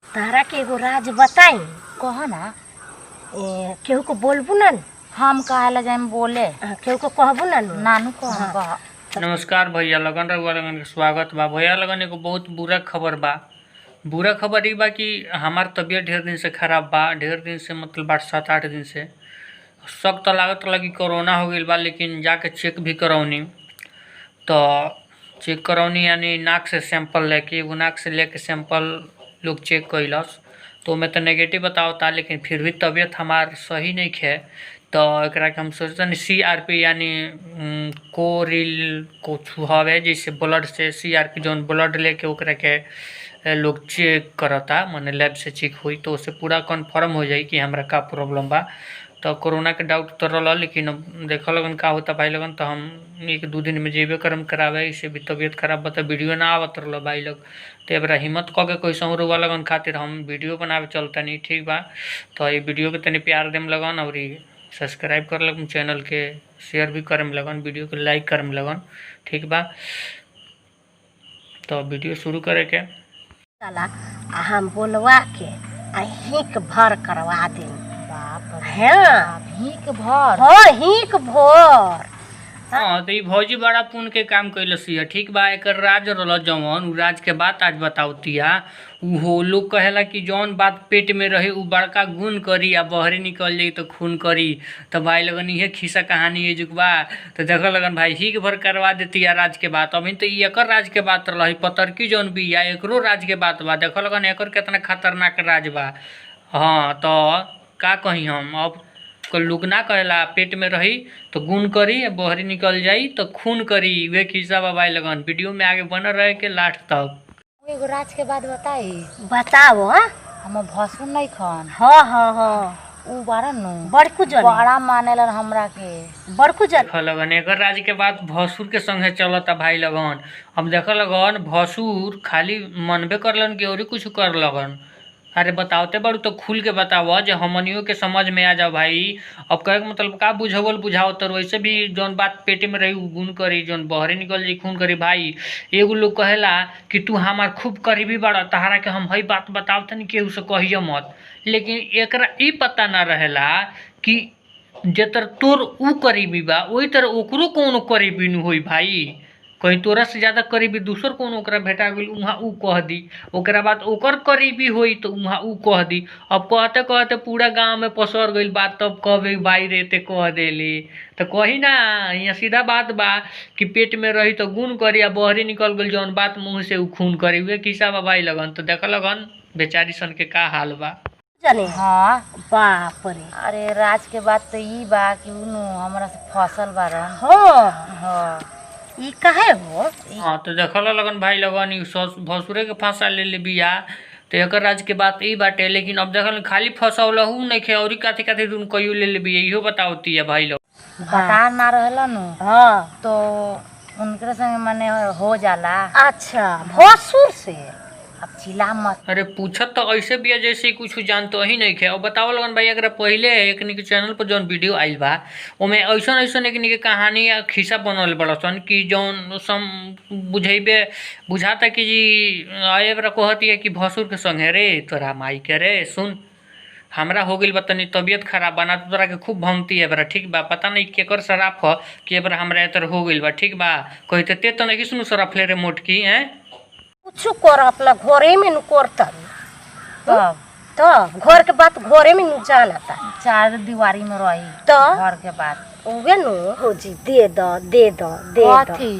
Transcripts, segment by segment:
तारा के एगो राज बताई। कह ना। ए, केहू को बोलबू ना न? हम काहे जाइम बोले? केहू को कहबू ना नु? नानू को हम हाँ। कह। नमस्कार भैया लगन, रउआ लगन के स्वागत बा। भैया लगन, एगो बहुत बुरा खबर बा। बुरा खबर ई बा कि हमार तबीयत ढेर दिन से खराब बा। ढेर दिन से मतलब बा 7-8 दिन से। शक त लागत रहा कि कोरोना हो गईल बा, लेकिन जाके चेक भी करौनी। तो चेक करौनी यानी नाक से सैंपल लेके, एगो नाक से लेके सैंपल लोग चेक कैलस तो ओमे तो नेगेटिव बतावता, लेकिन फिर भी तबीयत हमार सही नहीं खे। तो एकरा के हम सोचतनी सीआरपी यानी कोरिल कुछ हवे, जैसे ब्लड से सीआरपी जौन ब्लड लेके ओकरा के लोग चेक करता, माने लैब से चेक हुई तो उससे पूरा कन्फर्म हो जाई कि हमरा का प्रॉब्लम बा। तो कोरोना के डाउट तो रहल, लेकिन अब देख लगन का होता भाई लगन। तो हम 1-2 दिन में जेबे करम करावे, इसे भी तबीयत खराब बा त वीडियो ना आवत रहल भाई लोग। तो एबरा हिम्मत क के कैसहू रउआ लगन खातिर हम वीडियो बनावे चलतनी, ठीक बा। तो ये वीडियो के तनी प्यार देम लगन और सब्सक्राइब कर लगन चैनल के, शेयर भी करम लगन, वीडियो के लाइक करम लगन, ठीक बा। तो वीडियो शुरू करे के चला आ हम बोलवा के आ हिक भर करवा देम। बाप रे हाँ। बाप, हिक भर? हाँ, हिक भर। हाँ, तो ई भौजी बड़ा पुण्य के काम कैलसी है, ठीक बा। एकर राज रहल जवन, उ राज के बात आज बतावतिया। उहो लोग कहेला कि जौन बात पेट में रही उ बड़का गुण करी आ बहरे निकल जाई तो खून करी। तो भाई लगन इहे खिस्सा कहानी है जुगबा। तो देख लगन भाई हिक भर करवा देती है राज के बात। अभी तो ई एकर राज के बात रही, पतरकी जौन भी या एकरो राज के बात बा। देख लगन एकर केतना खतरनाक राज बा। हाँ, तो का कही हम, अब लोग ना कहेला पेट में रही तो गुण करी आ बहरी निकल जाई तो खून करी। वे खिस्सा बा भाई लगन। वीडियो में आगे बनल रहे के लास्ट तक। एगो राज के बात बताई? बताओ। हाँ। हम भसुर नहीं खन। हाँ हाँ हाँ। उ बारन नु बड़कू जन बड़ा मानेलन हमरा के। बड़कू जन। देख लगन एकर राज के बात भसुर के संगे चलता भाई लगन। अब देख लगन भसुर खाली मनबे करलन कि औरी कुछ कर लगन। अरे बतावते बड़ू तो खुल के बताव जे हमनियों के समझ में आ जाओ भाई। अब कहे के मतलब का बुझावल बुझाओ तर वैसे भी जौन बात पेटे में रही उ गुण करी, जौन बहरे निकल जाई खून करी। भाई एगो लोग कहेला कि तू हमार खूब करीबी बाड़ा, तहारा के हम हई बात बतावतनी केहू से कहियो मत, लेकिन एकरा ई पता ना रहेला कि जेतर तोर उ करीबी बा ओही तरह ओकरो कोनो करीबी न होई भाई। कहीं तोरा से ज़्यादा करीबी दूसर कोनो ओकरा भेटा गेल उहाँ उ कह दी, ओकरा बाद ओकर करीबी होई तो उहाँ उ कह दी। अब कहते कहते पूरा गांव में पसर गईल बात, तब कहबे भाई रे ते कह देली। तो कही ना, यहाँ सीधा बात बा कि पेट में रही तो गुण करी आ बहरी निकल गईल जौन बात मुँह से उ खून करी। उहे खिस्सा बा भाई लगन। तो देख लगन बेचारी सन के का हाल बा। जने। हाँ। बाप रे। अरे राज के बात तो ई बा कि उ नु हमरा से फसल बारन। हाँ। हाँ। ई काहे हो? हाँ, तो देखल लगन भाई लगन ई भसुरे के फांसा ले ले बिया। तो एकर राज के बात ई बाटे, लेकिन अब देखल खाली फसौलहू नइखे औरी काथी काथी दुन कइयो ले ले बिया, इहो बतावती है भाई लोग। बता ना रहला नु हाँ। तो उनकरे संग मने हो जाला। अच्छा, भसुर से? अब चिल्ला मत। अरे पूछत तो ऐसे बिया जैसे कुछ जानतो ही नहीं खे। और बताओ लगन भाई एकरा पहिले एकनी के चैनल पर जौन वीडियो आइल बा ओमे ऐसन ऐसन एकनी के कहानी या खिस्सा बनल बड़सन कि जौन सम बुझेबे बुझाता कि जी आए बरा कहती है कि भसुर के संगे रे तोरा माई के रे सुन हमरा हो गइल बा तनी तबीयत खराब बा ना तो तोरा के खूब भंगती है बरा, ठीक बा। पता नहीं केकर शराफ ह कि एबरा हमरा एतर हो गइल बा, ठीक बा। कहिते ते त नहीं सुनु शराफ ले रे मोटकी हैं। कुछ कर अपना घरे में नु करता तब तब घर के बात घरे में नु जानता। चार दीवारी में रही तो घर के बात उहे नु हो जी दे द दे द दे द। कथी?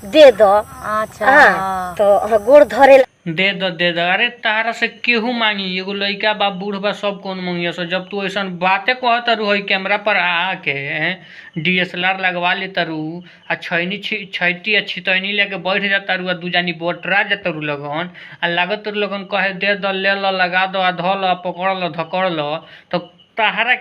दे द। अच्छा। हाँ, तो हाँ, गोड़ धरे दे द दे द। अरे तारा से केहू मांगी, एगो लइका बा बूढ़ बा सब कौन मांगी सो। जब तू ऐसन बातें कहत तारू हई कैमरा पर आके डीएसएलआर लगवा ले तारू आ छैनी छैती आ छितैनी लेके बैठ जा तारू आ दू जानी बोटरा जा तारू लगन आ लागत तारू लगन कहे दे द ले ल लगा दो आ धो ल पकड़ ल धकड़ ल। तो ताहरा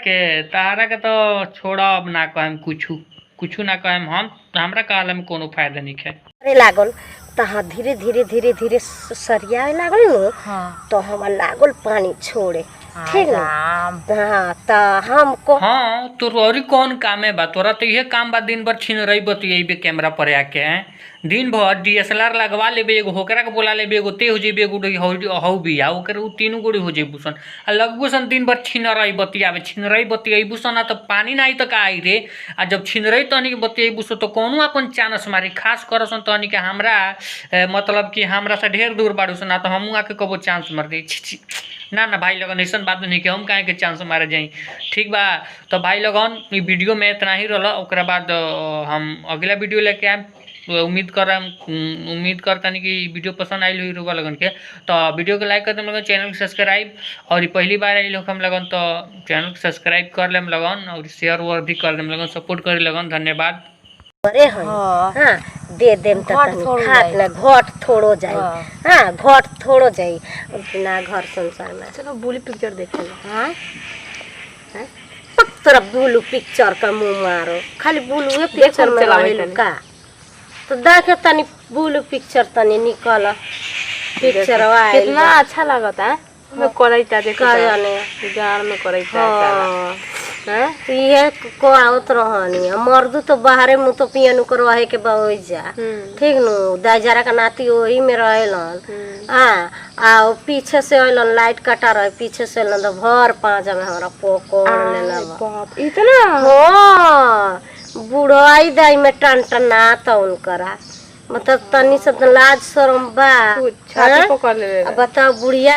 के तो छोड़ा अब ना कहेम कुछू कुछू ना कहेम हम, हमरा कहला में कोनो फायदा नहीं है। करे लागल तहाँ धीरे धीरे धीरे धीरे सरियाए लागल नु। हाँ। तो हमार लागल पानी छोड़े, ठीक ना? राम। हाँ, तो हमको हाँ, तो औरी कौन कामे बा तोरा? तो इहे काम बा दिन भर छीन रही बतियेबे कैमरा पर आके हैं। दिन भर डीएसएलआर लगवा लेबे, एगो होकरा के बोला लेबे, एगो ते हो जेबे, एगो हौ बिया ओकर उ तीनू गोड़ी हो जेबू सन आ लगबू सन दिन भर छिनरई बतियावे, छिनरई बतियैबू सन आ त पानी ना आई त का आई रे। आ जब छिनरई तहनी के बतियैबू सन तो कौनो अपन चानस मारी खास करसन तहनी के हमरा मतलब कि हमरा से ढेर दूर बाड़ू सन, आ त हमहू आके कबो चांस मार दी। छी छी, ना ना भाई लगन ऐसन बात नहीं कि हम काहे के चांस मारे जाई, ठीक बा। तो भाई लगन ई वीडियो में इतना ही रहल, ओकरा बाद हम अगला वीडियो लेके आएम। उम्मीद कर उम्मीद करतानी कि वीडियो पसंद आइल होई रउआ लगन के, तो वीडियो के लाइक कर देम लगन, चैनल के सब्सक्राइब, और पहली बार आइल हो हम लगन तो चैनल के सब्सक्राइब कर लेम लगन, और शेयर वेयर भी कर देम लगन, सपोर्ट करे लगन। धन्यवाद। अरे हई हाँ। हाँ they them त घट तनी थोड़ो खात जाई। ना घट थोड़ो जाई। हाँ। हाँ घट थोड़ो जाई ना घर संसार में। चलो बुली पिक्चर देखे लो। हाँ हाँ? पक तोरा ब्लू पिक्चर का मुंह मारो, खाली ब्लूए पिक्चर में चलावे रहेलु तनी। का तो देखे तनी ब्लू पिक्चर तनी निकल पिक्चर कितना अच्छा लगता है में करैता देखो का जाने। जाड़ में करैता है साला। हाँ हैं? तो इहे को आवत रहनी मर्दू तो बाहरे मुँह तो पियन को रहे के बा ओइ जा। ठीक नु दाजरा का नाती ओही में रहेलन। हाँ आ ओ पीछे से अइलन लाइट कटा रहे, पीछे से अइलन तो भर पाँजा में हमरा पकड़ लेला बा। बाप इतना हाँ बुढ़ाई दाई में टन टना तो उनकरा मतलब तनी सब लाज शरम बा। छाती हाँ? पकड़ ले आ बताओ बुढ़िया।